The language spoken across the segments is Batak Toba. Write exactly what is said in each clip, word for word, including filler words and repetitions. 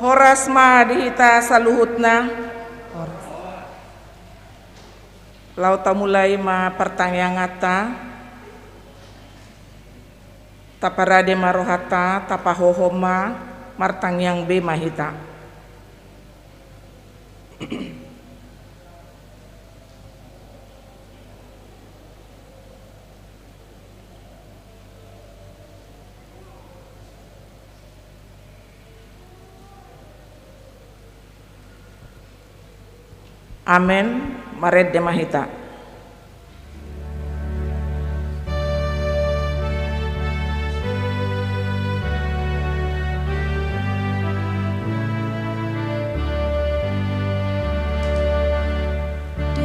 Horas ma di hita saluhutna. Horas. Laho tamulai ma partangianganta. Taparade ma rohanta, tapahohom ma, martangiang be ma hita. Amen. Marende ma hita.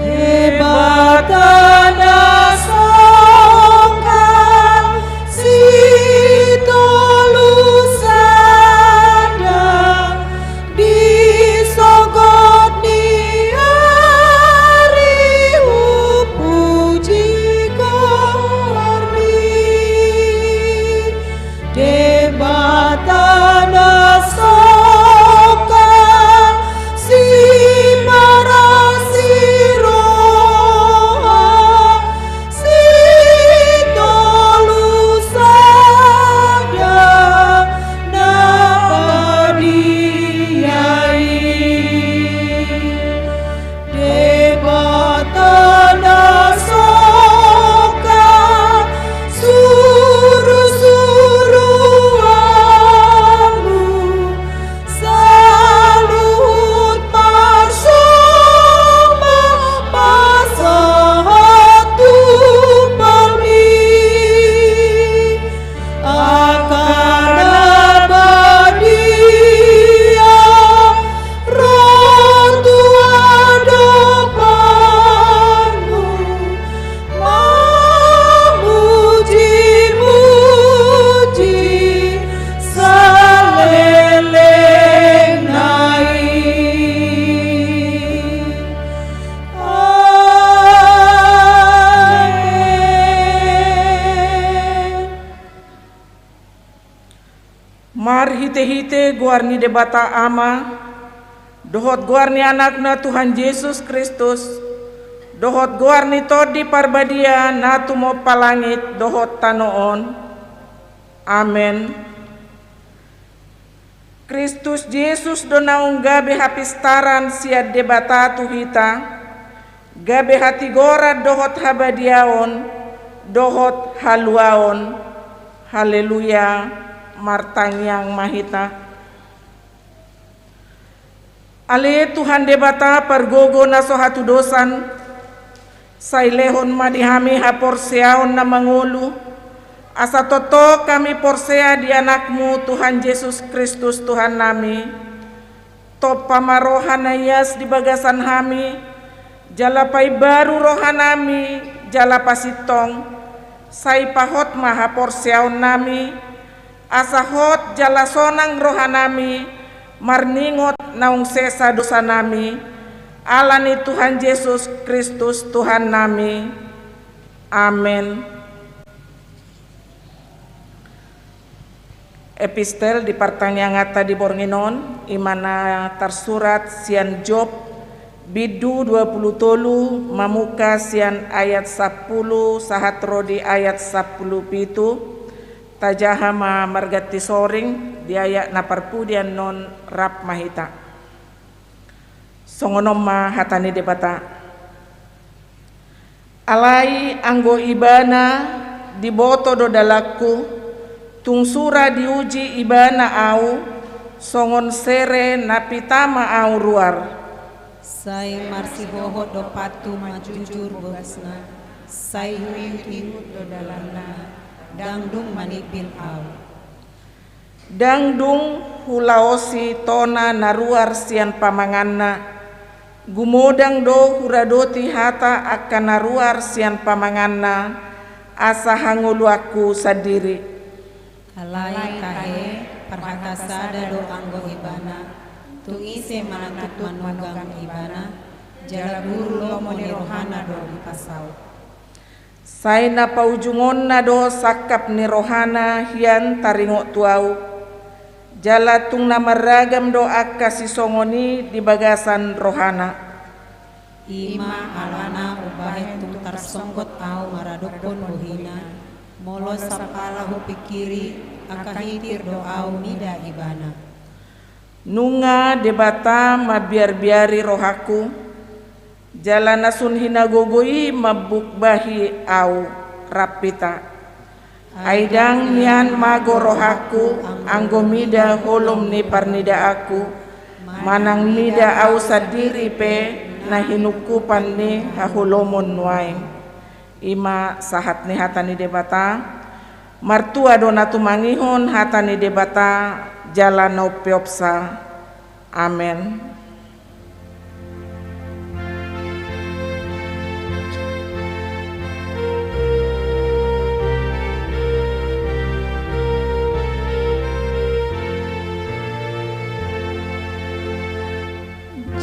Debata na songkan sitolu sada di sogot ni ari hupuji goarMi. Debata na songkan simarasi roha sitolu sada na badia i. Debata na songkan surusuruanMu saluhut parsomba pasahat tu parMi. Angka na badia ro tu adopanMu mamujimuji saleleng na i. Amen. Marhitehite goar ni Debata Ama, dohot goar ni Anakna Tuhan Jesus Kristus, dohot goar ni Tondi Parbadia na tumompa langit dohot tano on. Amen. Kristus Jesus do naung gabe hapistaran sian Debata tu hita, gabe hatigoran dohot habadiaon, dohot haluaon. Haleluya, martangiang ma hita. Ale Tuhan Debata pargogo na so hatudosan, sai lehon ma di hami haporseaon na mangolu, asa tongtong hami porsea di AnakMu Tuhan Jesus Kristus Tuhannami. Tompa ma roha na ias di bagasan hami, jala paimbaru rohanami, jala pasintong, sai pahot ma haporseaonnami, asa hot jala sonang rohanami marningot naung sesa dosanami, ala ni Tuhan Jesus Kristus Tuhannami. Amen. Epistel di partangianganta di borngin on, i ma na tarsurat sian Job, bindu dua pulu tolu, mamungka sian ayat sampulu sahat ro di ayat sampulu pitu. Tajaha ma marganti soring, di ayat na parpudi annon rap ma hita. Songon on ma hata ni Debata. Alai anggo ibana diboto do dalanku, tung sura diuji ibana ahu, songon sere na pita ma ahu ruar. Sai marsihohot do pathu manjujur bogasna, sai huihut-ihut do dalanna, ndang dung manimbin ahu. Ndang dung hulaosi tona na ruar sian pamanganna, gumodang do huradoti hata angka na ruar sian pamanganna, asa hangoluanku sandiri. Alai tahe, parhata sada do anggo ibana, tung ise manatup manugang ibana, jala guru lomo ni rohana do dipasaut. Sai na paujungonna do sangkap ni rohana hian taringot tu ahu. Jala tung na marragam do angka sisongon i di bagasan rohana. I ma alana umbahen tung tarsonggot ahu maradophon bohina, molo sampala hupingkiri, angka hitir do ahu mida ibana. Nunga Debata mambiarbiari rohangku, jala na sun hinagogo i mambukbahi ahu, rap hita. Ai ndang mian mago rohangku, anggo mida holom ni parnidaanku, manang mida ahu sandiri pe na hinungkupan ni haholomon nuaeng. I ma sahat ni hata ni Debata. Martua do na tumangihon hata ni Debata jala na umpeopsa. Amen.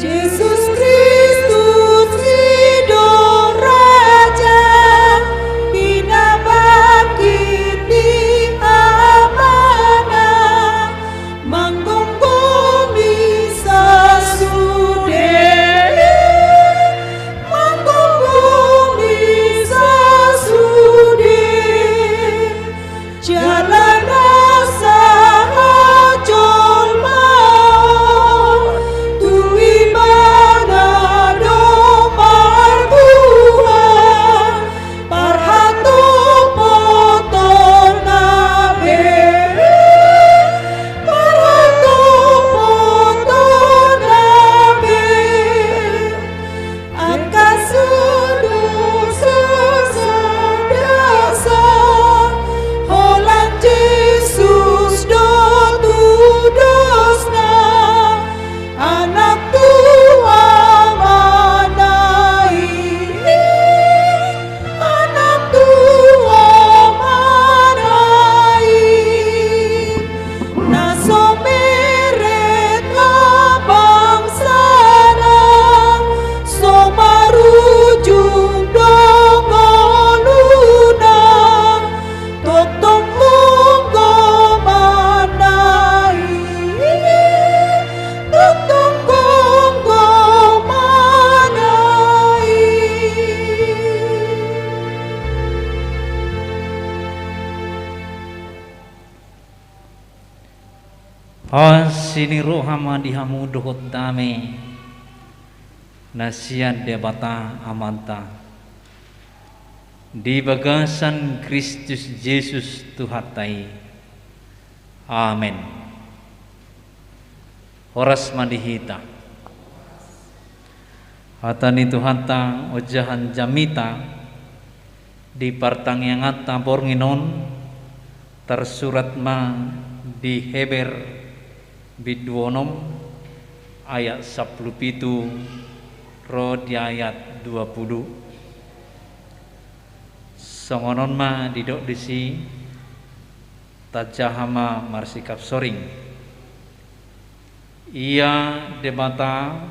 Jesus Kristus i do Raja, pinabangkit ni Amana, manggomgomi sasude, manggomgomi sasude. Jala na sahat jolma on, tu Ibana do martua, parhatopotonna be, parhatopotonna be. Angka sudu susudasa, holan Jesus do tudosna, anak tu Amana i, anak tu Amana i. Na so meret habangsana, so marujung do ngoluna, tongtong gomgomana i, tongtong gomgomana i. Asi ni roha ma di hamu dohot dame na sian Debata Amanta di bagasan Kristus Jesus Tuhanta i. Amen. Horas ma di hita. Hata ni Tuhanta ojahan jamita di partangianganta borngin on, tarsurat ma di Heber bindu onom ayat sampulu pitu ro di ayat dua pulu. Songon on ma didok disi, tajaha ma marsikap soring. Ia Debata,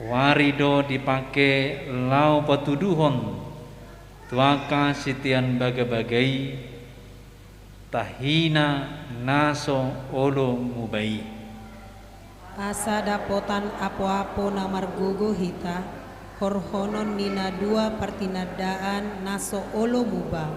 wari do dipangke laho patuduhon tu angka sitean bagabaga i tahina na so olo muba i. Asa dapotan apoapo na margogo hita, horhonon ni na dua partinandaan na so olo muba,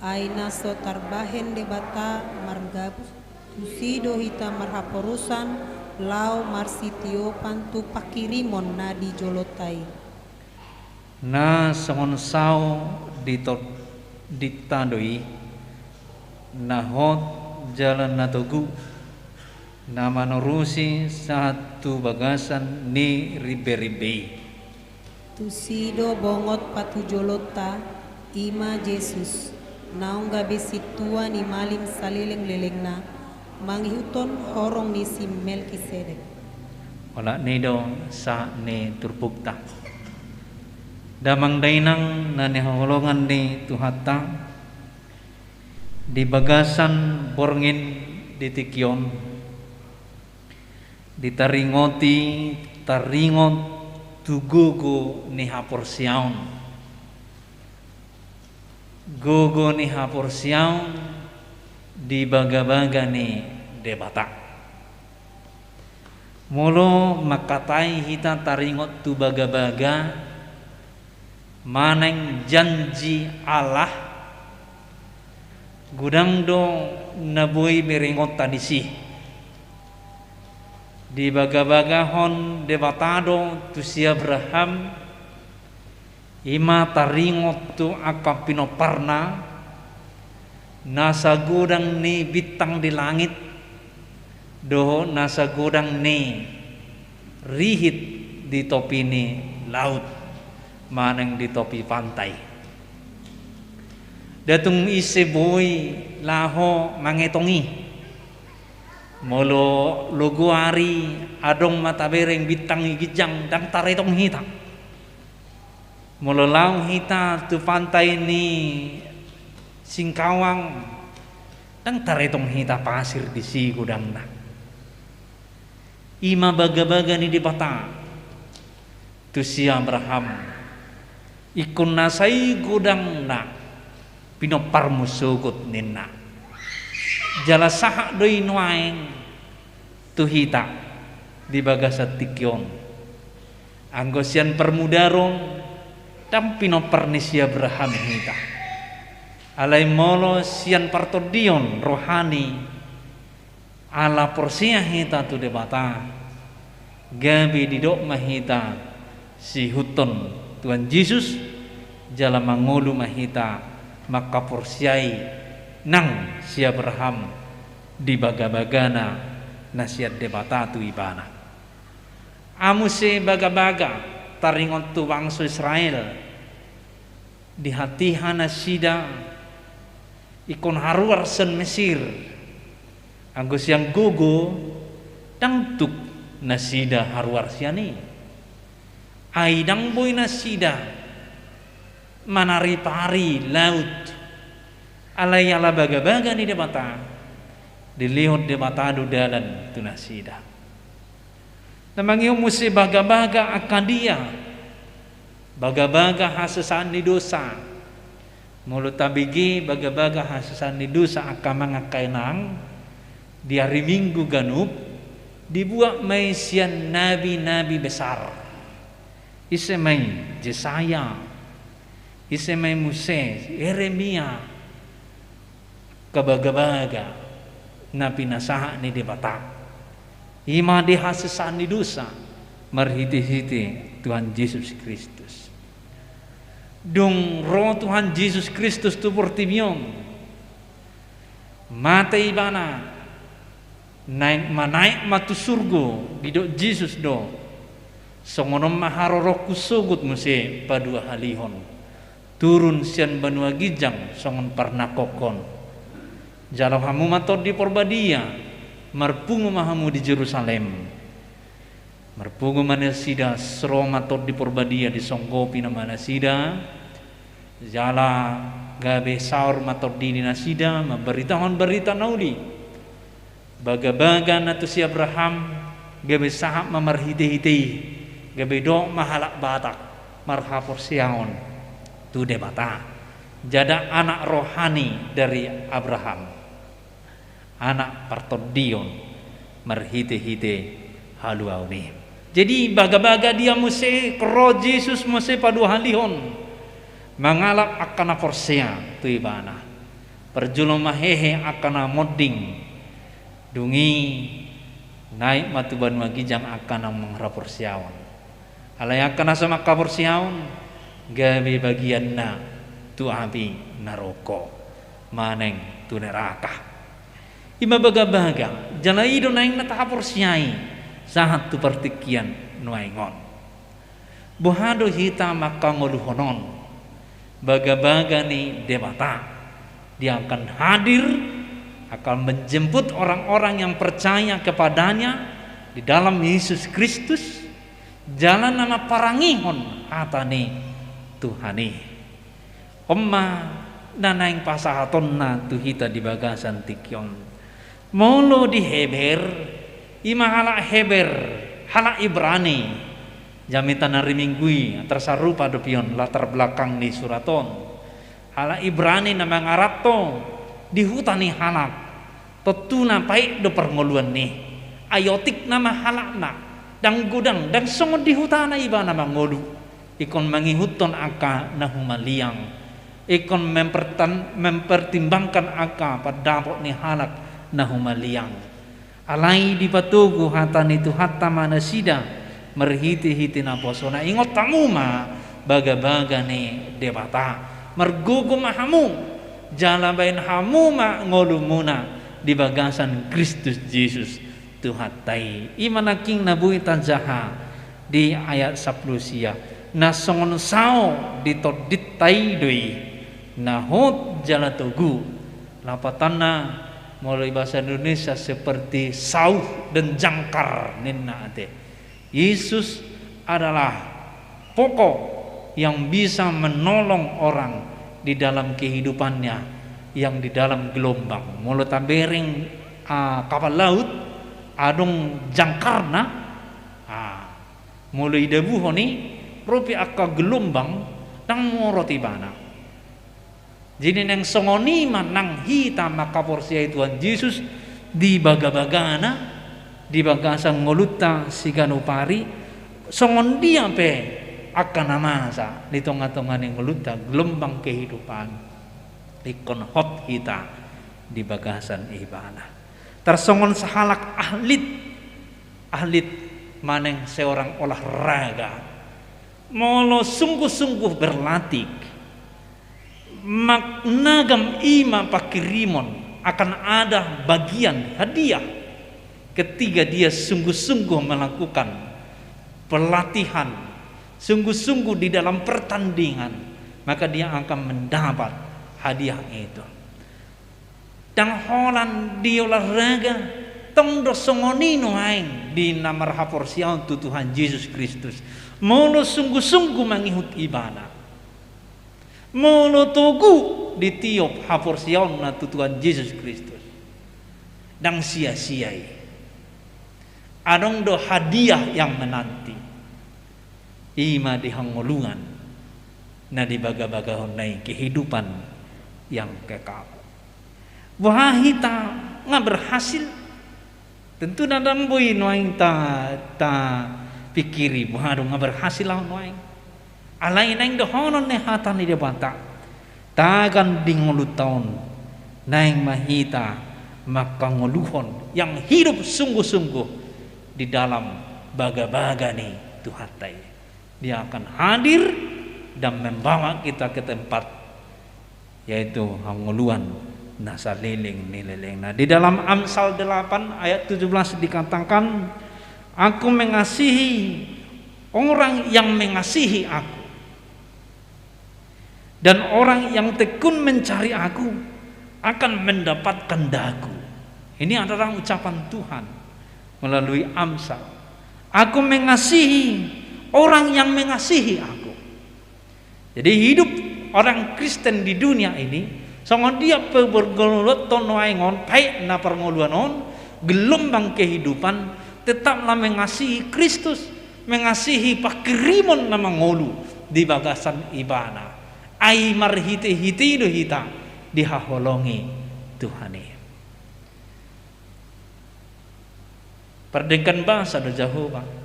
ai na so tarbahen Debata margabus, tusi do hita marhaporusan laho marsitiopan tu panghirimon na di jolonta i. Na songon sao di to-, di tano i, na hot jala na togu, na manorusi sahat tu bagasan ni rimberimbe i. Tusi do bongot patujolonta, i ma Jesus, naung gabe sintua ni malim salelenglelengna, mangihuthon horong ni si Melkisedek. Olat ni do sahat ni turpukta. Damang dainang na hinaholongan ni Tuhanta, di bagasan borngin di tingki on, ditaringoti taringot tu gogo ni haporseaon. Gogo ni haporseaon di bagabaga ni Debata. Molo mangkatai hita taringot tu bagabaga manang janji Allah, godang do na boi be ringotta disi. Dibagabagahon Debata do tu si Abraham, i ma taringot tu angka pinomparna, nasa godang ni bintang di langit, dohot nasa godang ni rihit di topi ni laut, manang di topi pantai. Nda tung ise boi laho mangetong i. Molo logo ari adong ma tabereng bintang i ginjang, ndang taretong hita. Molo laho hita tu pantai ni Singkawang, ndang taretong hita pasir disi godangna. I ma bagabaga ni Debata tu si Abraham. Ingkon na sai godangna pinomparmu sogot ninna. Jala sahat do i nuaeng tu hita di bagasan tingki on. Anggo sian parmudaron, ndang pinompar ni si Abraham hita. Alai molo sian partondion rohani, ala porsea hita tu Debata, gabe didok ma hita siihuthon Tuhan Jesus, jala mangolu ma hita mangkaporseai nang si Abraham di bagabagana na sian Debata tu ibana. Aha muse bagabaga taringot tu bangso Israel, di hatiha nasida ingkon haruar sian Mesir. Anggo sian gogo, ndang tuk nasida haruar sian i. Ai ndang boi nasida manaripari laut. Alai ala bagabaga ni Debata, dilehon Debata do dalan tu nasida. Na mangihut muse bagabaga angka dia, bagabaga hasesaan ni dosa. Molo tabege bagabaga hasesaan ni dosa angka amang angka inang, di ari Minggu ganup, dibuat ma i sian nabi-nabi besar. Ise ma i? Jesaya. Ise ma i muse? Yeremia. Angka bagabaga na pinasahat ni Debata, i ma di hasesaan ni dosa marhitehite Tuhan Jesus Kristus. Dung ro Tuhan Jesus Kristus tu portibi on, mate ibana, naeng manaek ma tu surgo, didok Jesus do: Songon on ma haroroku sogot muse paduahalihon, turun sian banua ginjang songon parnangkokhon. Jalo hamu ma Tondi Porbadia, marpungu ma hamu di Jerusalem. Marpungu ma nasida, ro ma Tondi Porbadia, disonggopi nama nasida. Jala gabe saor ma tondi ni nasida mambaritahon barita na uli. Bagabaga na tu si Abraham gabe sahat ma marhitehite i, gabe didok ma halak Batak marhaporseaon tu Debata. Jala anak rohani dari Abraham, anak partondion marhitehite haluaon i. Jadi bagabaga dia muse, ro Jesus muse paduahalihon mangalap angka na porsea tu ibana. Parjolo ma hehe angka na monding, dung i naek ma tu banua ginjang angka na manghaporseaon. Alai angka na so manghaporseaon gabe bagianna tu api naroko manang tu neraka. I ma bagabaga, jala i do naeng na tahaporseai sahat tu partingkian nuaeng on. Boha do hita mangkangoluhon on? Bagabaga ni Debata, dia akan hadir, akan menjemput orang-orang yang percaya kepada-Nya di dalam Yesus Kristus, jala na mamparangehon hata ni Tuhan i. On ma na naeng pasahatonna tu hita di bagasan tingki on. Molo di Heber, i ma halak Heber, halak Ibrani. Jamita na riminggu i, tarsarupa dope on latar belakang ni surat on. Halak Ibrani na mangaranto di huta ni halak Tontuna paet do parngoluan i. Ai otik nama halakna, ndang godang, ndang songon di hutana ibana mangolu. Ingkon mangihuthon angka na humaliang. Ingkon mempertan-, mempertimbangkan angka pandapot ni halak na humaliang. Alai dipatogu hata ni Tuhanta ma nasida marhitehite naposona. Ingot hamu ma bagabaga ni Debata. Margogo ma hamu, jala baen hamu ma ngolumuna di bagasan Kristus Jesus Tuhanta i. I ma nangkin na boi tajaha di ayat sampulu sia. Na songon sao di tondinta i do i, na hot jala togu. Lapatanna, molo di bahasa Indonesia, seperti sauh dan jangkar ninna ate. Yesus adalah pokok yang bisa menolong orang di dalam kehidupannya yang di dalam gelombang. Molo tabereng, ah, kapal laut, adong jangkarna, ah, molo idabuhon i, ro pe angka gelombang, ndang morot ibana. Jadi naeng songon i ma nang hita mangkaporseai Tuhan Jesus di bagabagana, di bagasan ngolunta siganup ari, songon dia pe angka na masa di tongatonga ni ngolunta, gelombang kehidupan, ingkon hot hita di bagasan ibana. Tarsongon sahalak ahlit, ahlit manang seorang olahraga. Molo sungguh-sungguh berlatih, mak-, nagam i ma pangkirimon, akan ada bagian hadiah ketika dia sungguh-sungguh melakukan pelatihan, sungguh-sungguh di dalam pertandingan, maka dia akan mendapat hadiah itu. Ndang holan di olahraga, tong do songon i nuaeng di na marhaporseaon tu Tuhan Jesus Kristus. Molo sungguh-sungguh mangihut ibana, molo togu ditiop haporseaonna tu Tuhan Jesus Kristus, ndang sia-sia i. Adong do hadiah yang menanti. I ma di hangoluan na dibagabagahonna i, kehidupan yang kekal. Boha hita nga berhasil? Tentu na ndang boi nuaeng ta, tapingkiri, boha do nga berhasil ahu nuaeng. Alai naeng dohonon ni hata ni Debata, tagan di ngolunta on, naeng ma hita mangkangoluhon yang hidup sungguh-sungguh di dalam bagabaga ni Tuhanta i. Dia akan hadir dan membawa kita ke tempat, yaitu hangoluan na saleleng ni lelengna. Di dalam Amsal delapan ayat tujuh belas dikatakan, "Aku mengasihi orang yang mengasihi Aku, dan orang yang tekun mencari Aku akan mendapatkan daku." Ini adalah ucapan Tuhan melalui Amsal. "Aku mengasihi orang yang mengasihi Aku." Jadi hidup orang Kristen di dunia ini, songon dia pe parngoluanta nuaeng on, paet na parngoluan on, gelombang kehidupan, tetaplah mengasihi Kristus, mengasihi pangkirimon na mangolu di bagasan ibana. Ai marhitehite i do hita dihaholongi Tuhan i. Pardenggan basa do Jahowa.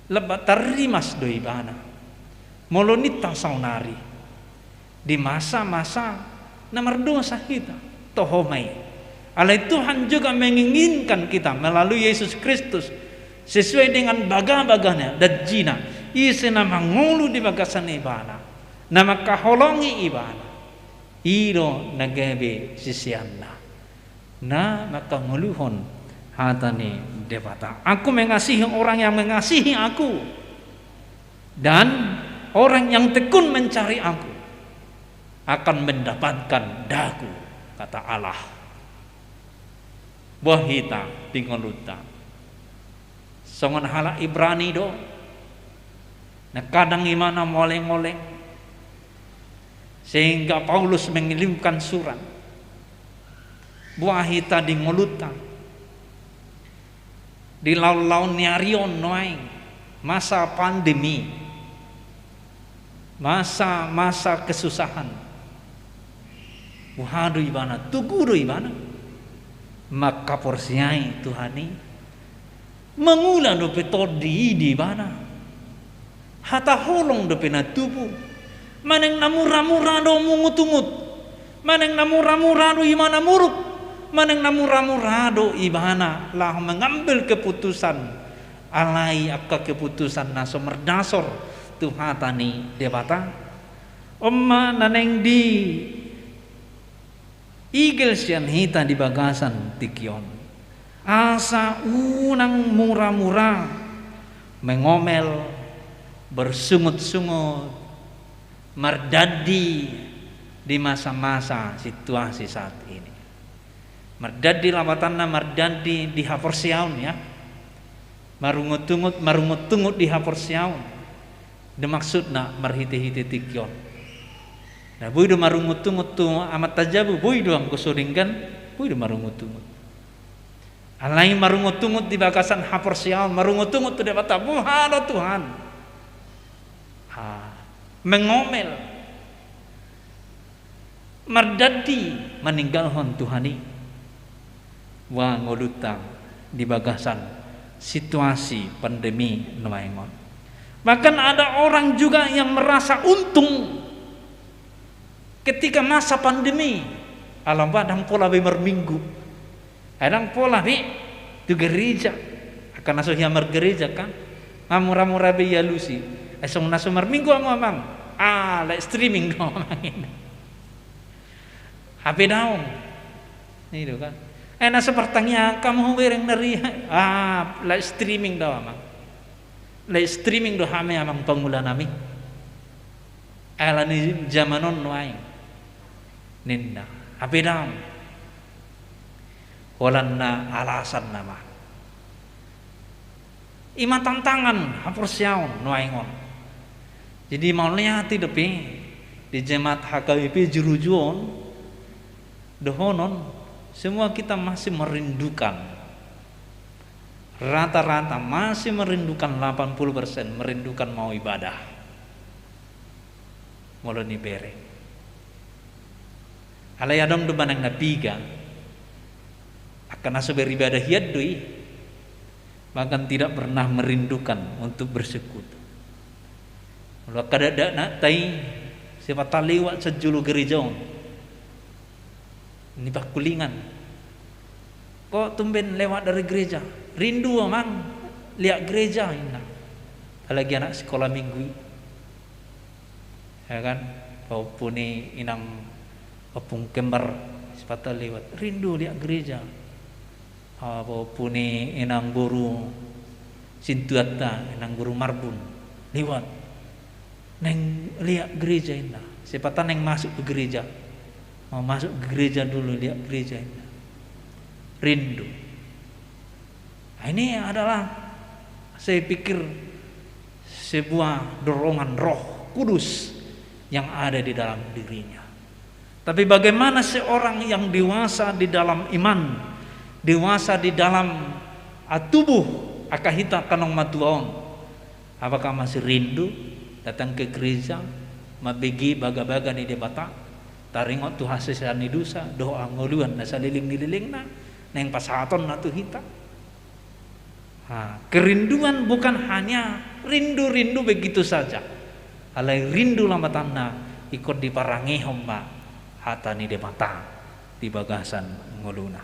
Lambat tarrimas do Ibana. Molo ninta saonari, di masa-masa na mardosa hita, toho ma i. Alai Tuhan juga menginginkan kita melalui Yesus Kristus, sesuai dengan bagabagana, janjina, ise na mangolu di bagasan Ibana, na mangkaholongi Ibana, i do na gabe siseanna. Na mangkangoluhon hata ni Debata. Aku mengasihi orang yang mengasihi Aku, dan orang yang tekun mencari Aku akan mendapatkan daku, kata Allah. Boha hita di ngolunta? Songon halak Ibrani do, na kadang imana moleng-oleng, sehingga Paulus mengirimkan surat. Boha hita di ngolunta? Di laon-laon ni ari on nuaeng, masa pandemi, masa-masa kesusahan, boha do ibana? Togu do ibana? Manghaporseai Tuhan i, mangula dope tondi i di ibana. Hata holong dope na tubu. Manang na mura-mura do mungut-ungut, manang na mura-mura do ibana muruk, manang na mura-mura do ibana laho mangambil keputusan, alai angka keputusan na so mardasar tu hata ni Debata. On ma na naeng di igel sian hita di bagasan tingki on. Asa unang mura-mura mengomel, bersungut-sungut, mardandi di masa-masa situasi saat ini. Mardandi lapatanna, mardandi di haporseaon, ya. Marungut-ungut, marungut-ungut di haporseaon. Di maksudna marhite-hite tingki on. Nah, boi do marungut-ungut tu amanta jabu, boi do anggo so denggan, boi do marungut-ungut. Alai marungut-ungut di bagasan haporseaon, marungut-ungut tu Debata, boha do Tuhan. Ah, mengomel. Mardandi maninggalhon Tuhan i. Boha ngolunta di bagasan situasi pandemi nuaeng on. Bahkan ada orang juga yang merasa untung ketika masa pandemi. Ala ba ndang pola be marminggu. Ai ndang pola be tu gereja. Angka na so hea margereja kan. Nga mura-mura be ialusi. Ai songon na so marminggu hamu amang. Ah, live streaming do amang. Hape daong. I do kan. Ai na so martangiang hamu hubereng nari. Ah, live streaming do amang. Live streaming do hami amang pangulanami. Ala ni jaman on nuaeng. Ninna. Hape daong. Holan na alasan nama. I ma tantangan haporseaon nuaeng on. Jadi mauliate dope di jemaat H K B P Juru Juon, dohonon, semua kita masih merindukan. Rata-rata masih merindukan, delapan puluh persen merindukan mau ibadah. Molo ni bere. Alai adong do manang na piga. Angka na so beribadah hian do i. Bahkan tidak pernah merindukan untuk bersekutu. Molo angka dakdakna tai, sipata lewat sanjolo gereja on. Ni pangkulingan. Kok tumben lewat dari gereja? Rindu amang lihat gereja inna. Apalagi anak sekolah minggu i. Ya kan? Pahompu ni inang ompung kembar sipata lewat. Rindu lihat gereja. Ah, pahompu ni inang boru sintuatta, inang boru Marbun. Lewat. Naeng lihat gereja inna. Sipata naeng masuk ke gereja. Mau masuk ke gereja dulu, lihat gereja inna. Rindu. Nah, ini adalah saya pikir sebuah dorongan Roh Kudus yang ada di dalam dirinya. Tapi bagaimana seorang yang dewasa di dalam iman, dewasa di dalam, ah, tubuh, angka hita angka naung matua on? Apakah masih rindu datang ke gereja, mambege bagabaga ni Debata, taringot tu hasesaan ni dosa dohot hangoluan na saleleng ni lelengna naeng pasahatonna tu hita? Ha, kerinduan bukan hanya rindu-rindu begitu saja. Alai rindu lapatanna ingkon diparangehon ma hata ni Debata di bagasan ngoluna.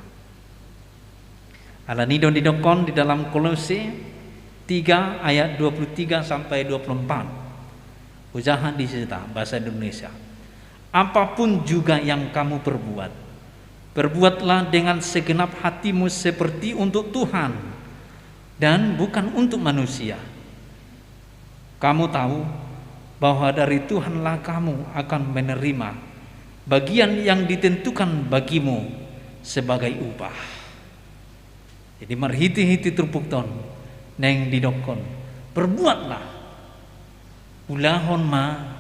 Alani i do didokkon di dalam Kolose tiga ayat dua puluh tiga sampai dua puluh empat. Hujaha di hita bahasa Indonesia. Apapun juga yang kamu perbuat, perbuatlah dengan segenap hatimu seperti untuk Tuhan dan bukan untuk manusia. Kamu tahu bahwa dari Tuhanlah kamu akan menerima bagian yang ditentukan bagimu sebagai upah. Jadi marhite-hite turpukta on naeng didokkon, perbuatlah. Ulahon ma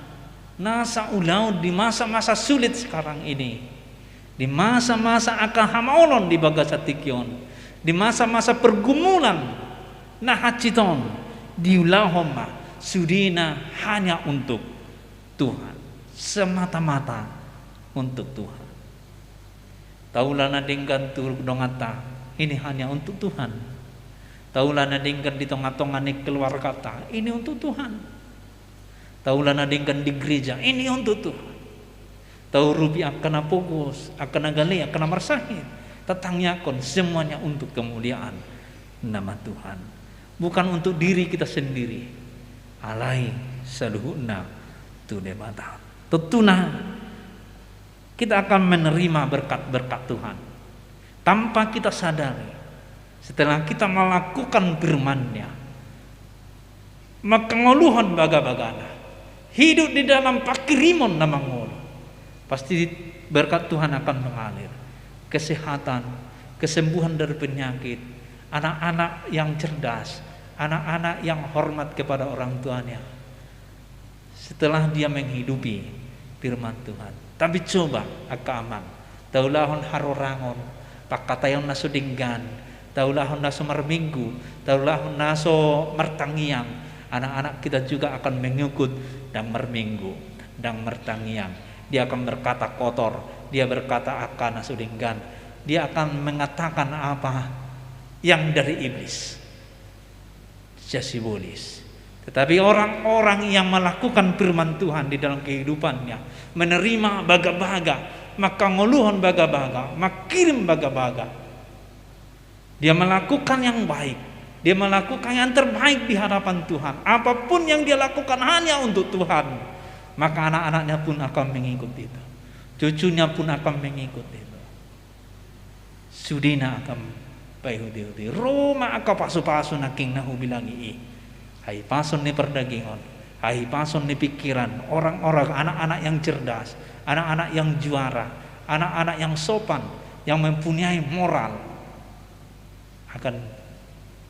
nasa ulaon di masa-masa sulit sekarang ini, di masa-masa angka hamaolon di bagasan tingki on, di masa-masa pergumulan na hansit on, diulahon ma sudena hanya untuk Tuhan, semata-mata untuk Tuhan. Taula na denggan tu donganta, ini hanya untuk Tuhan. Taula na denggan di tonga-tonga ni keluargata, ini untuk Tuhan. Taula na denggan di gereja, ini untuk Tuhan. Taurupi angka na pogos, angka na gale, angka na marsahit, tatangiangkon, semuanya untuk kemuliaan nama Tuhan. Bukan untuk diri kita sendiri, alai saluhutna tu Debata. Tontuna, kita akan menerima berkat-berkat Tuhan tanpa kita sadari. Setelah kita melakukan firman-Nya, mangkangoluhon bagabagana, hidup di dalam pangkirimon na mangolu, pasti berkat Tuhan akan mengalir. Kesehatan, kesembuhan dari penyakit, anak-anak yang cerdas, anak-anak yang hormat kepada orang tuanya, setelah dia menghidupi firman Tuhan. Tapi coba, angka amang, taulahon harorangon, pangkataion na so denggan, taulahon na so marminggu, taulahon na so martangiang, anak-anak kita juga akan mengikut dan marminggu, dan martangiang. Dia akan berkata kotor, dia berkata angka na so denggan, dia akan mengatakan apa yang dari iblis. Sia sibolis. Tetapi orang-orang yang melakukan firman Tuhan di dalam kehidupannya, menerima bagabaga, mangkangoluhon bagabaga, mangkirim bagabaga, dia melakukan yang baik, dia melakukan yang terbaik di hadapan Tuhan. Apapun yang dia lakukan hanya untuk Tuhan, maka anak-anaknya pun akan mengikut itu. Cucunya pun akan mengikut itu. Sudena akan paihut-ihuti. Ro ma angka pasu-pasu nangkin na hubilangi i. Hahipason ni pardagingon, hahipason ni pikiran, orang-orang, anak-anak yang cerdas, anak-anak yang juara, anak-anak yang sopan, yang mempunyai moral akan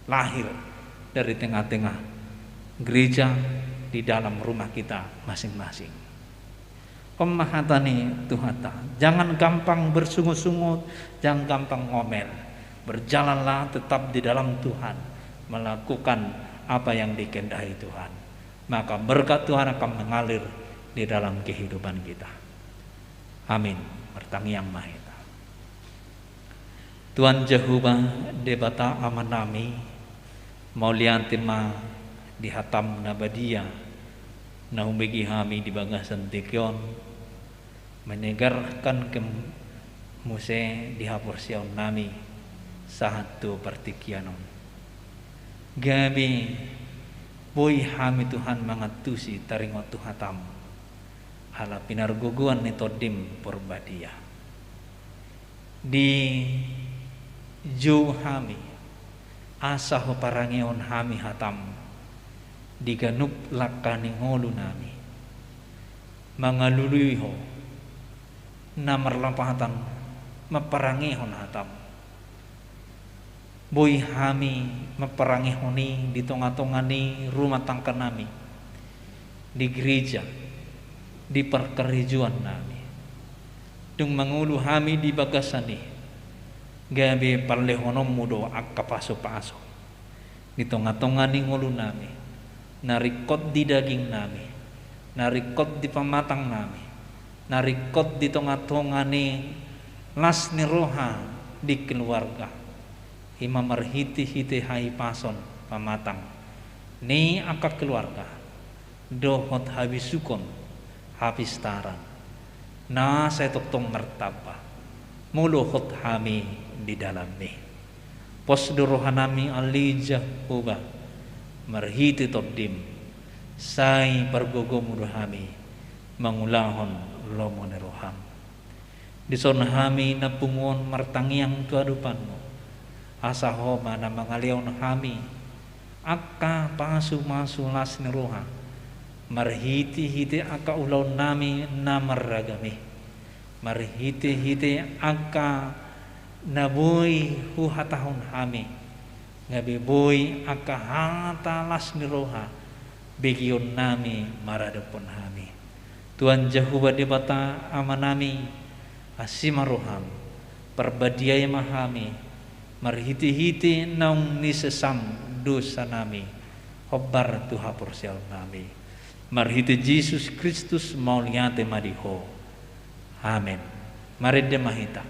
lahir dari tengah-tengah gereja, di dalam rumah kita masing-masing. On ma hata ni Tuhanta. Jangan gampang bersungut-sungut, jangan gampang ngomel. Berjalanlah tetap di dalam Tuhan, melakukan apa yang dikehendaki Tuhan. Maka berkat Tuhan akan mengalir di dalam kehidupan kita. Amin. Martangiang ma hita. Tuhan Jahowa, Debata Amanami, mauliate ma di hataM na badia, na hubege hami di bagasan tingki on, menyegarkan kem-, muse di haporseaonnami sahat tu partingkian on. Gabe boi hami, Tuhan, mangantusi taringot tu hataM, ala pinargogoan ni TondiM Porbadia. Dijou hami, asa huparangehon hami hataM di ganup langka ni ngolunami, mangalului Ho, na marlapatan mamparangehon hataM. Boi hami mamparangehon i di tonga-tonga ni rumah tangganami, di gereja, di parkarejoannami. Dung mangolu hami di bagasan i, gabe parlehononMu do angka pasu-pasu di tonga-tonga ni ngolunami, na ringkot di dagingnami, na ringkot di pamatangnami, na ringkot di tonga-tonga ni las ni roha di keluarga. I ma marhite-hite hahipason pamatang ni angka keluarga, dohot habisuhon, hapistaran, na sai tongtong martamba, molo hot hami di dalanMi. Pos do rohanami ale Jahowa, marhite TondiM, sai pargogoMu do hami mangulahon lomo ni rohaM. Dison hami na pungu on martangiang tu adopanMu, asa Ho ma na mangalehon hami angka pasu-pasu las ni roha, marhite-hite angka ulaonnami na marragam i, marhite-hite angka na boi huhatahon hami, gabe boi angka hata las ni roha begeonnami maradophon hami. Tuhan Jahowa Debata Amanami, asi ma rohaM, parbadiai ma hami, marhite-hite naung nisesam dosanami, hombar tu haporseaonnami. Marhite Jesus Kristus mauliate ma di Ho. Amen. Marende ma hita.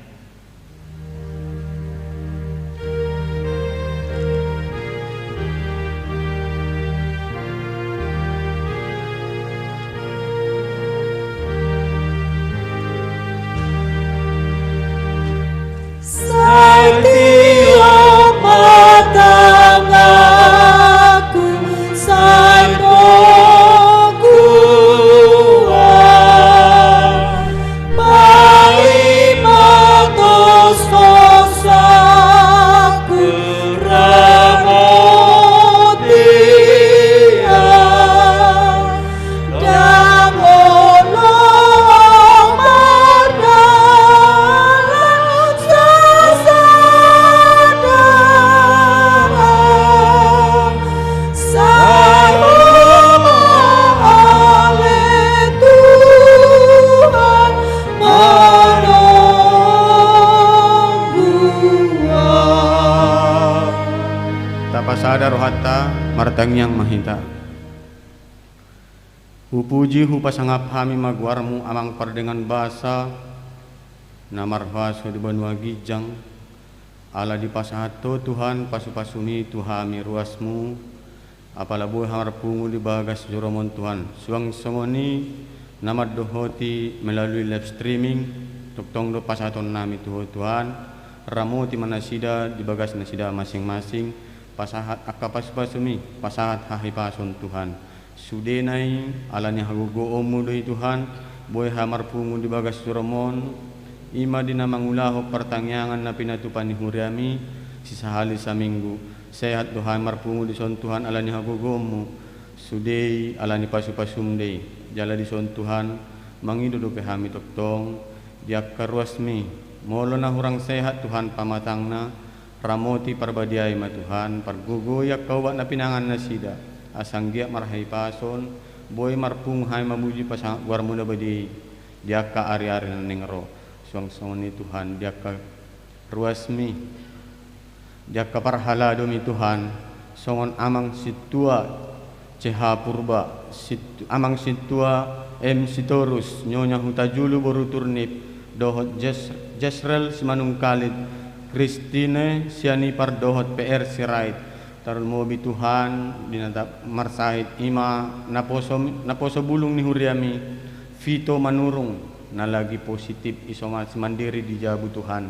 Sada rohanta, martangiang ma hita. Hupuji, hupasangap hami ma goarmu, Amang pardenggan basa, na marhuaso di banua ginjang, ala dipasahat Ho Tuhan pasupasumi tu hami ruasmu, apala boi hami marpungu di bagas juromon Tuhan. Suang songon i na mandohoti melalui live streaming, tongtong do pasahatonnami tu Ho Tuhan, ramoti ma nasida di bagas nasida masing-masing, pasahat angka pasupasumi, pasahat hahipason Tuhan. Sudena i, ala ni hagogoonmu do i Tuhan, boi hami marpungu di bagas juromon, i ma di na mangulahon partangiangan na pinatupa ni huriami, sisahali saminggu. Sehat do hami marpungu dison Tuhan ala ni hagogoonmu, sude i ala ni pasupasum do i. Jala dison Tuhan, mangido dope hami tongtong, di angka ruasmi, molo na hurang sehat Tuhan pamatangna, ramoti parbadiai ma Tuhan, pargogoi angka ubat na pinangan nasida, asa anggiat marhahipason, boi marpungu hami mamuji pasangap goarmu na badia i, di angka ari-ari na naeng ro. Suang songon i Tuhan, di angka ruasmi, di angka parhaladomi Tuhan, songon Amang Sintua C H Purba, Sit-, Amang Sintua M Sitorus, Nyonya Hutajulu boru Turnip, dohot Jes-, Jesrel Simanungkalit, Christine Sianipar dohot P R Sirait, tarlumobi Tuhan, di na tap-, marsahit i ma naposo, naposo bulung ni huriami, Vito Manurung, na lagi positif isolasi mandiri di jabu Tuhan.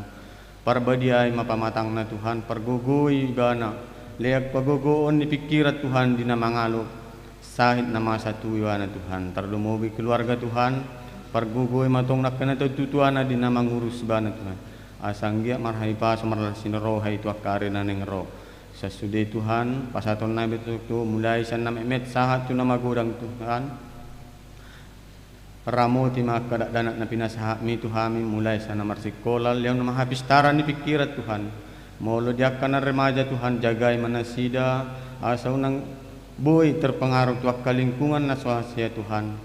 Parbadiai ma pamatangna Tuhan, pargogoi ibana, lean hagogoon ni pingkiran Tuhan di na mangalo, sahit na masa tu ibana Tuhan, tarlumobi keluarga Tuhan, pargogoi ma tong angka na tuatuana di na mangurus ibana Tuhan. Asa anggiat marhahipason marlas ni roha i tu angka ari na naeng ro. Sasude Tuhan, pasahatonnami tu, tu, mulai sian na metmet sahat tu na magodang Tuhan. Ramoti ma angka dakdanak na pinasahatmi tu hami, mulai sian na marsikola, lean ma hapistaran ni pingkiran Tuhan. Molo di angka na remaja Tuhan, jagai ma nasida, asa unang boi terpengaruh tu angka lingkungan na so hasea Tuhan.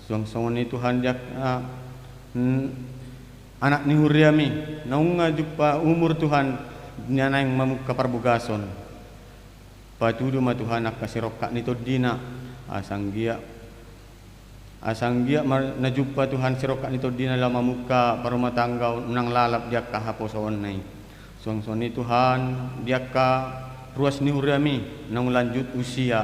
Suang songon i Tuhan di angka, ah, n-, anak ni huriami, naung nunga jumpa umur Tuhan, na naeng mamungka parbogason. Patudu ma Tuhan angka sirongkap ni tondina, asa anggiat, asa anggiat mar-, na jumpa Tuhan sirongkap ni tondina laho mamungka parrumah tangga unang lalap di angka haposoonna i. Suang songon i Tuhan, di angka ruas ni huriami, naung lanjut usia.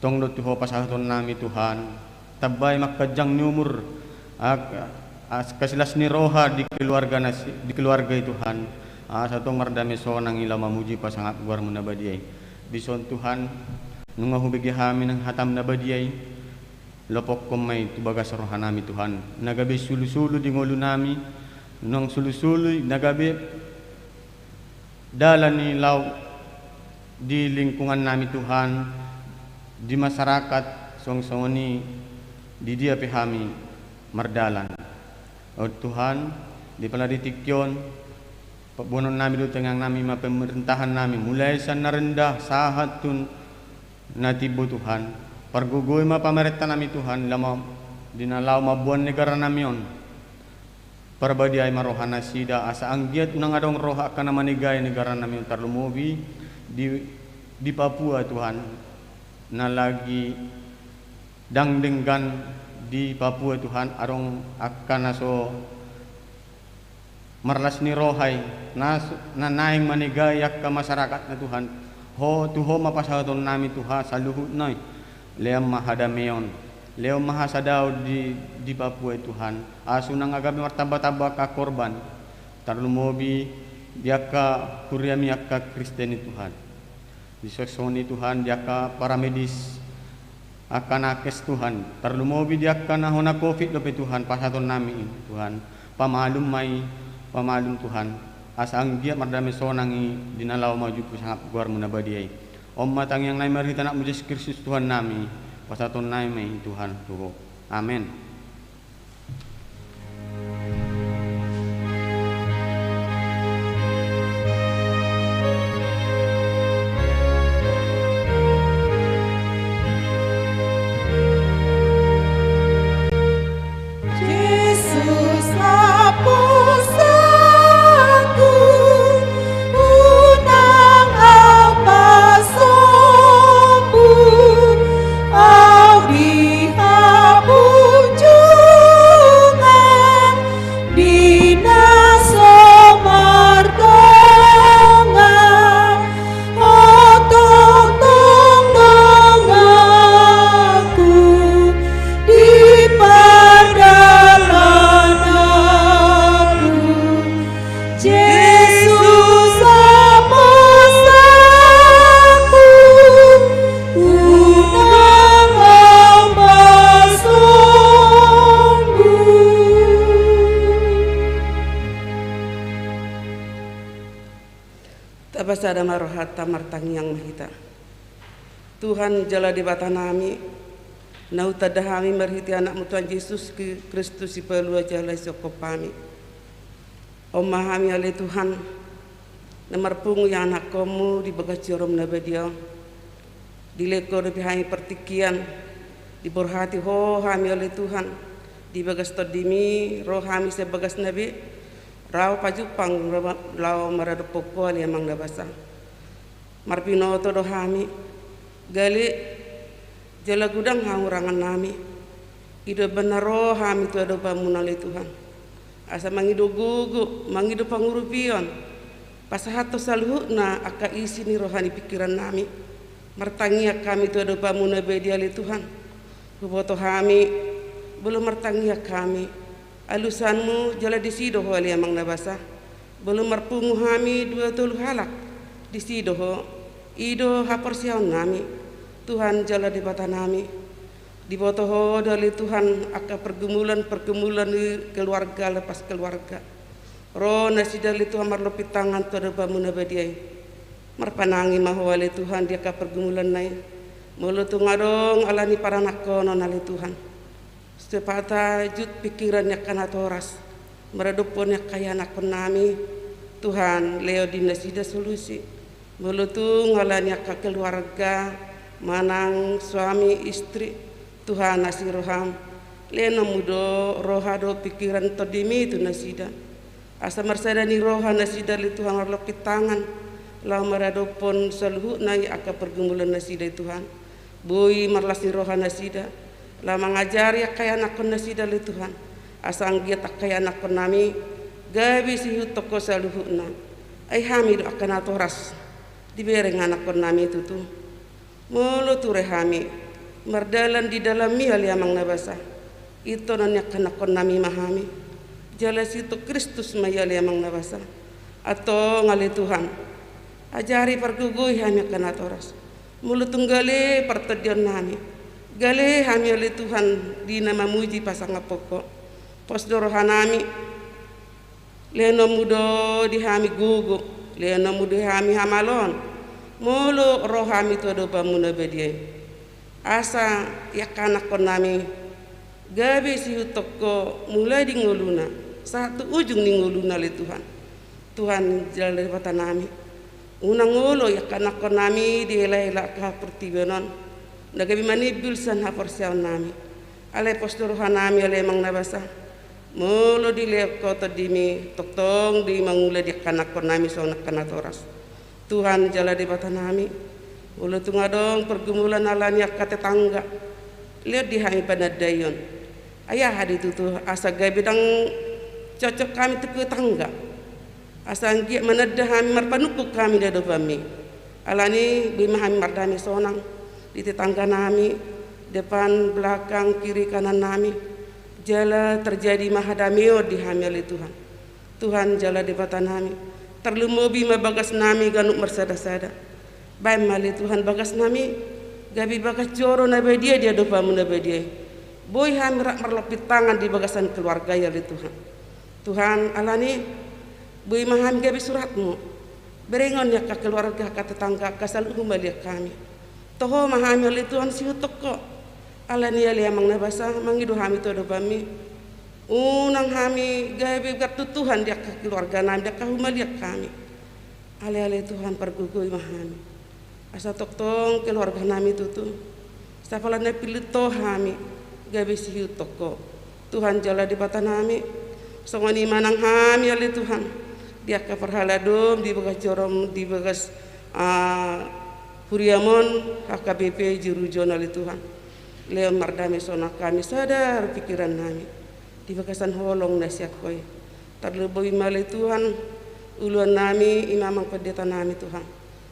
Tong do tu Ho pasahatonnami Tuhan, tambai ma angka ganjang ni umur, ag-, as-, angka silas ni roha di keluarga nasi-, di keluarga i Tuhan, asa tong mardame sonang i laho mamuji pasangap goarmu na badia i. Dison Tuhan, nunga hubege hami nang hatam na badia i, lopokkon ma i tu bagas rohanami Tuhan, na gabe sulusulu di ngolunami, nang sulusulu na gabe dalan ni laut di lingkungannami Tuhan, di masyarakat, suang songon i di dia pe hami mardalan. O Tuhan, di pala di tingki on, paboanonnami do tangiangnami ma pemerintahannami, mulai sian na rendah sahat tu na timbo Tuhan, pargogoi ma pamarentahnami Tuhan, laho ma-, di na laho mamboan negaranami on. Parbadiai ma roha nasida, asa anggiat unang adong roha angka na manegai negaranami on tarlumobi di, di Papua Tuhan, na lagi ndang denggan di Papua Tuhan, adong angka na so marlas ni roha i, na s-, na naeng manegai angka masyarakatna Tuhan. Ho, tu Ho ma pasahatonnami Tuhan saluhutna i. Lean ma hadameon, lean ma hasadaon di, di Papua i Tuhan. Asa unang gabe martamba-tamba angka korban. Tarlumobi di angka huriami angka Kristen i Tuhan. Di suang songon i Tuhan, di angka paramedis, angka nakes Tuhan. Tarlumobi di angka na hona covid dope Tuhan, pasahatonnami i Tuhan. Pamalum ma i, pamalum Tuhan. Asa anggiat mardame sonang i di na laho mamuji pasangap goarmu na badia i. On ma tangiangnami marhite anakmu Jesus Kristus Tuhannami, pasahatonnami ma i Tuhan tu Ho. Amen. Jesus naposoonku, unang ahu Pasada ma rohanta, martangiang ma hita. Tuhan jala Debatanami, na hutanda hami marhite Anakmu Tuhan Jesus Kristus, Sipalua jala Sisohophami. On ma hami ale Tuhan, na marpungu ianakkonmu di bagas joroM na badia on. Dilehon Ho dope hami partingkian, diborhati Ho hami ale Tuhan, di bagas TondiMi, ro hami sian bagasna be, laho pajumpang, laho maradophon Ho ale Amang na basa. Marbinoto do hami, gale jala godang hangurangannami. I do umbahen na ro hami tu adopanMu ale Tuhan, asa mangido gogo, mangido pangurupion, pasahathon saluhutna angka isi ni roha ni pingkirannami. Martangiang hami tu adopanMu na badia ale Tuhan. Huboto hami, molo martangiang hami, alusanMu jala disi do Ho ale Amang na basa. Molo marpungu hami dua tolu halak, disi do Ho. I do haporseaonnami, Tuhan jala Debatanami. Diboto Ho do ale Tuhan angka pergumulan-pergumulan ni keluarga lepas keluarga. Ro nasida ale Tuhan marlompit tangan tu adopanMu na badia i. Marpanangi ma Ho ale Tuhan di angka pergumulanna i. Molo tung adong ala ni paranakhonon ale Tuhan, supaya tajut pingkiran ni angka natoras maradophon ni angka ianakkonnami, Tuhan, lehon di nasida solusi. Molo tung ala ni angka keluarga manang suami istri, Tuhan, asi rohaM, lehonon Ho do roha dohot pingkiran TondiMi tu nasida. Asa marsada ni roha nasida ale Tuhan marlompit tangan, laho maradophon saluhutna i angka pergumulan nasida i Tuhan. Boi marlas ni roha nasida, laho mangajari angka ianakkon nasida ale Tuhan. Asa anggiat angka ianakkonnami gabe siihuthon Ho saluhutna. Ai hami do angka natoras dibereng anakkonnami tutu. Molo ture hami mardalan di dalanMi ale Amang na basa, intonon ni angka anakkonnami ma hami, jala siihuthon Kristus ma i ale Amang na basa. Antong ale Tuhan, ajari pargogoi hami angka natoras. Molo tung gale partondionnami, gale hami ale Tuhan di na mamuji pasangaphon Ho, pos do rohanami. Lehonon Ho do di hami gogo, lehonon Ho do di hami hamaloon, molo ro hami tu adopanMu na badia i. Asa i angka anakkonnami gabe siihuthon Ho mulai di ngoluna sahat tu ujung ni ngoluna ale Tuhan. Tuhan jala Debatanami, unang olo i angka anakkonnami diela-ela angka portibi on na gabe manimbul sian haporseaonnami. Alai pos do rohanami ale Amang na basa, molo dilehon Ho TondiMi, tongtong do i mangula di angka anakkonnami songon angka natoras. Tuhan jala Debatanami, molo tung adong pergumulan ala ni angka tetangga, lehon di hami panandaion. Ai aha do i tutu asa gabe ndang cocok hami tu tetangga, asa anggiat mananda hami, marpanungkun hami di adopanMi. Alani i boi ma hami mardame sonang di tetangganami, depan, belakang, kiri, kanannami, jala terjadi ma hadameon di hami ale Tuhan. Tuhan jala Debatanami, tarlumobi ma bagasnami ganup marsada-sada. Bahen ma ale Tuhan bagasnami gabe bagas joro na badia di adopanMu na badia i. Boi hami rap marlompit tangan di bagasan keluarga i ale Tuhan. Tuhan, alani i boi ma hami gabe suratMu, berengon ni angka keluarga, angka tetangga, angka saluhut humaliang hami. Toho ma hami ale Tuhan siihuthon Ho. Alani i ale Amang na basa, mangido hami tu adopanMi, unang hami gabe gartutuhan di angka keluarganami, di angka humaliang hami. Alai ale Tuhan, pargogoi ma hami, asa tongtong keluarganami tutu, asa pala na pillit Ho hami gabe siihuthon Ho. Tuhan jala Debatanami, songon i ma nang hami ale Tuhan, di angka parhalado di bagas joroM, di bagas, ah, huriaM on, H K B P Jerujo on ale Tuhan. Lehon mardame sonang hami sada pingkirannami di bagasan holong na sian Ho i. Tarlumobi ma ale Tuhan uluannami, i ma Amang Panditanami Tuhan.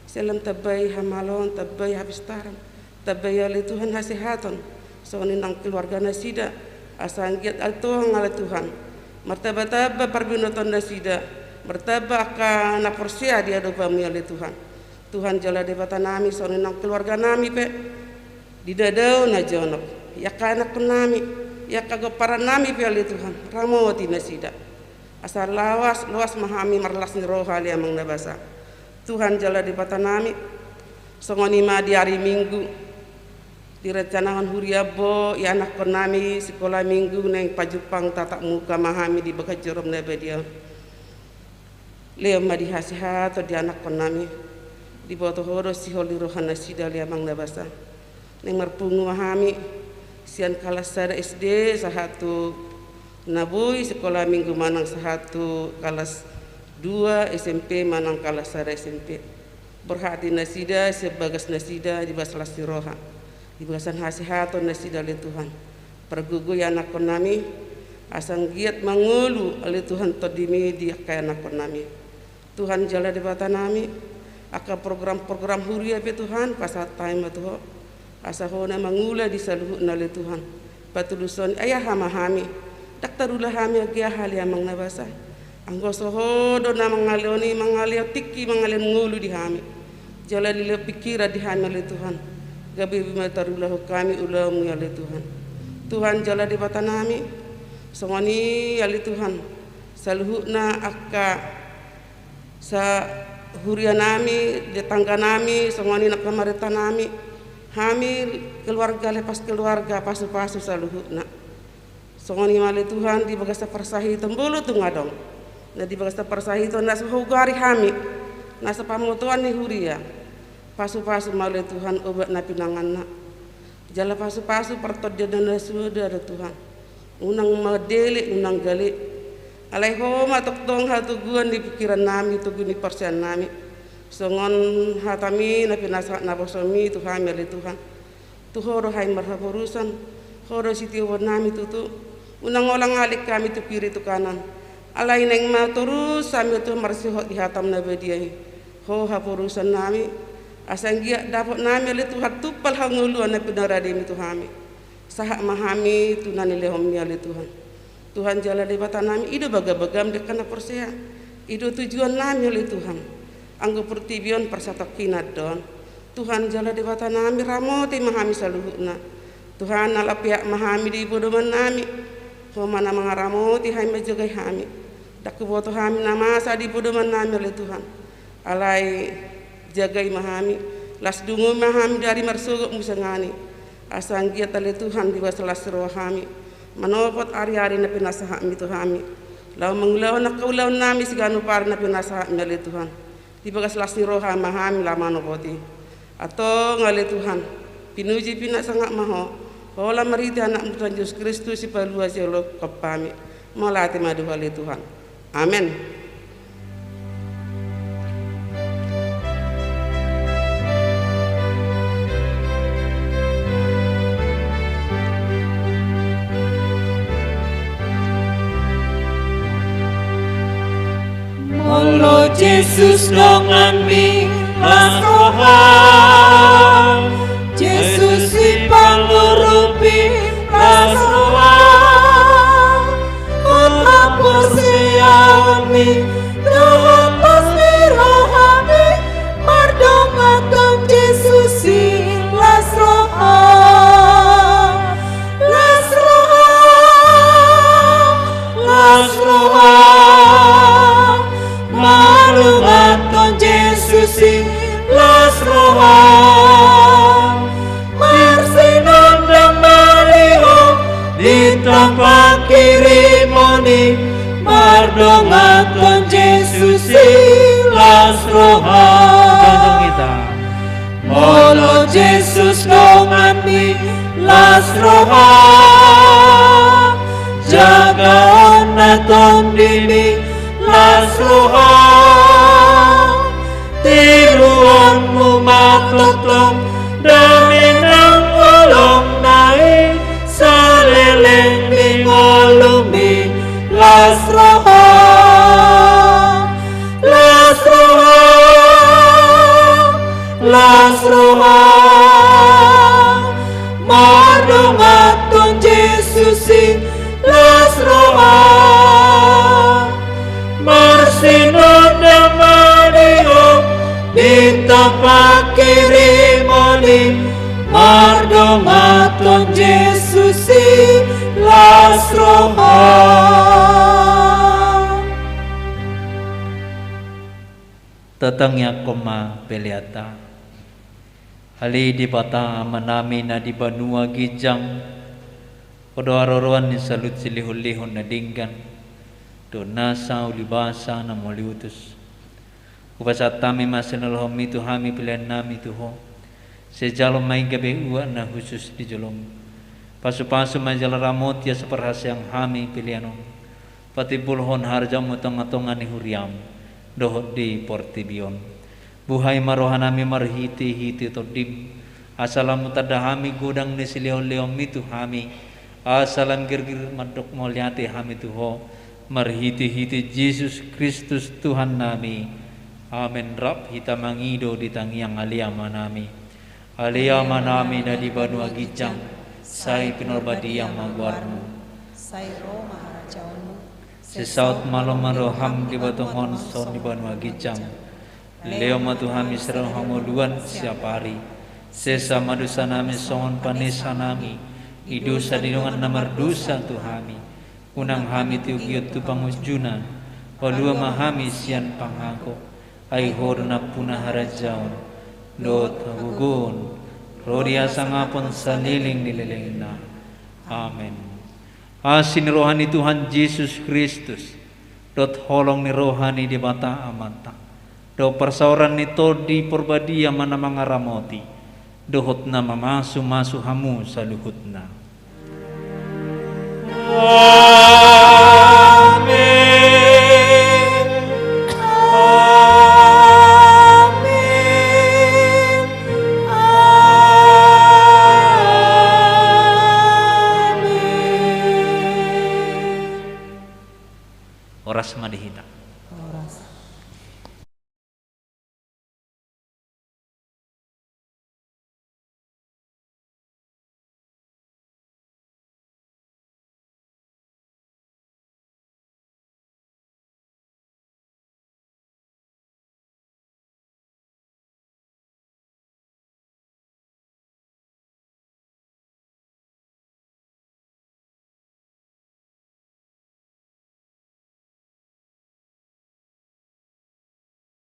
Sian LAM tambai hamaloon, tambai hapistaran, tambai ale Tuhan hasehaton, songon i nang keluarga nasida, asa anggiat antong ale Tuhan martamba-tamba parbinotoan nasida, martamba angka na porsea di adopanMi ale Tuhan. Tuhan jala Debatanami, songon i nang keluarganami pe, di na dao na jonok, i angka anakkonnami, i angka gomparannami pe ale Tuhan, ramoti nasida. Asa loas, loas ma hami marlas ni roha ale Amang na basa. Tuhan jala Debatanami, songon i ma di ari Minggu, direncanahon huria on, ianakkonnami sikola Minggu naeng pajumpang tatap muka ma hami di bagas joro-M na badia on. Lehon ma di hasehaton di anakkonnami, diboto Ho do sihol ni roha nasida ale Amang na basa. Naeng marpungu ma hami sian kalas sada S D sahat tu na boi sikola Minggu manang sahat tu kalas dua S M P manang kalas sada S M P. Borhat di nasida sian bagas nasida, di bagas las ni roha, di bagasan hasehaton nasida ale Tuhan. Pargogoi anakkonnami, asa anggiat mangolu ale Tuhan TondiMi di angka anakkonnami. Tuhan jala Debatanami, angka program-program huria pe Tuhan, pasahat hami ma tu Ho. Asa Ho na mangula di saluhutna ale Tuhan. Patuluson, ai aha ma hami, ndang tarula hami anggiat aha ale Amang na basa. Anggo so Ho do na mangalehon i, mangalehon tingki, mangalehon ngolu di hami, jala dilehon pingkiran di hami ale Tuhan. Gabe boi ma tarulahon hami ulaonMi ale Tuhan. Tuhan jala Debatanami, songon i ale Tuhan, saluhutna angka sahurianami, tetangganami, songon i nang pamarentanami, hami keluarga lepas keluarga, pasupasu saluhutna. Songon i ma ale Tuhan, di bagasan parsahiton molo tung adong na di bagasan parsahiton na so huagari hami, na so pamotoan ni huria, pasupasu ma ale Tuhan obat na pinanganna. Jala pasupasu partondionna na suda ale Tuhan. Unang mandele, unang gale. Alai Ho ma tongtong hatoguan ni pingkirannami, togu ni parsiannami. Songon hataMi na pinasahat naposoMi tu hami ale Tuhan. Tu Ho do hami marhaporusan, Ho do sitiobonnami tutu. Unang holan alek hami tu kiri tu kanan. Alai naeng ma torus hami ale Tuhan marsihot di hataM na badia i. Ho haporusannami, asa anggiat dapotnami ale Tuhan tumpal hangoluan na pinaradeMi tu hami. Sahat ma hami tu na nilehonMi ale Tuhan. Tuhan jala Debatanami, i do bagabagaM di angka na porsea. I do tujuannami ale Tuhan. Anggo portibi on parsatongkinan do on. Tuhan jala Debatanami, ramoti ma hami saluhutna. Tuhan, ala peak ma hami di podomannami. Ho ma na mangaramoti hami, manjagai hami. Ndang huboto hami na masa di podomannami ale Tuhan. Alai jagai ma hami, las dungo ma hami di ari marsogot muse nangkin i. Asa anggiat ale Tuhan di bagasan las ni roha hami manopot ariari na pinasahatMi tu hami, laho mangulahon angka ulaonnami siganup ari na pinasahatMi ale Tuhan. Di bagas las ni roha ma hami laho manopot i. Antong ale Tuhan, pinuji pinasangap ma Ho, holan marhite AnakMu Tuhan Jesus Kristus, Sipalua sioloi hampami. Mauliate ma di Ho ale Tuhan. Amen. Molo Jesus donganmi las roha, Jesus sipangurupi las roha, hot haporseaonmi dohot las ni rohami mardonganhon Jesus i las roha. Las roha, las roha, mardonganhon Jesus i las roha. Marsinondang ma di ho di tampang kiriMon i, mardonganhon Jesus i las roha. Molo Jesus donganmi las roha, jagaon na tondimi las roha. Tiruonmu ma tongtong dame nang holongna i saleleng ni ngolumi las roha. Las roha, las roha, mardonganhon Jesus i las roha. Marsinondang ma di ho di tampang kiriMon i, mardonganhon Jesus i las roha. Tangiangkon ma peleanta. Ale Debata Amanami na di banua ginjang, Ho do haroroan ni saluhut silehonlehon na denggan dohot nasa ulibasa na mauliutus. Hupasahat hami ma sian ni rohaMi tu hami peleannami tu Ho. Sai jalo ma i gabe uap na hushus di joloMi. Pasupasu ma jala ramoti asa parhaseang hami pelean on patimbulhon harajaonMu tongatonga ni huriaM dohot di portibi on. Buhai ma rohanami marhitehite TondiM, asa lam tanda hami godang ni silehonlehonMi tu hami, asa lam girgir mandok mauliate hami tu Ho, marhitehite Jesus Kristus Tuhannami. Amen. Rap hita mangido di tangiang Ale Amanami. Ale Amanami na di banua ginjang, sai pinarbadia ma goarMu. Sai ro ma harajaonMu. Sai saut ma lomo ni rohaM di banua tonga on songon di banua ginjang. Lehon ma tu hami sadari on hangoluan siapari. Sesa ma dosanami songon panesanami di dosa ni dongan na mardosa tu hami. Unang hami tiogihon tu pangunjunan. Palua ma hami sian pangago. Ai Ho do nampuna harajaon dohot hagogoon ro di hasangapon saleleng ni lelengna. Amen. Asi ni roha ni Tuhan Jesus Kristus, dohot holong ni roha ni Debata Amanta, dohot parsaoran ni Tondi Parbadia ma na mangaramoti dohot na mamasumasu hamu saluhutna.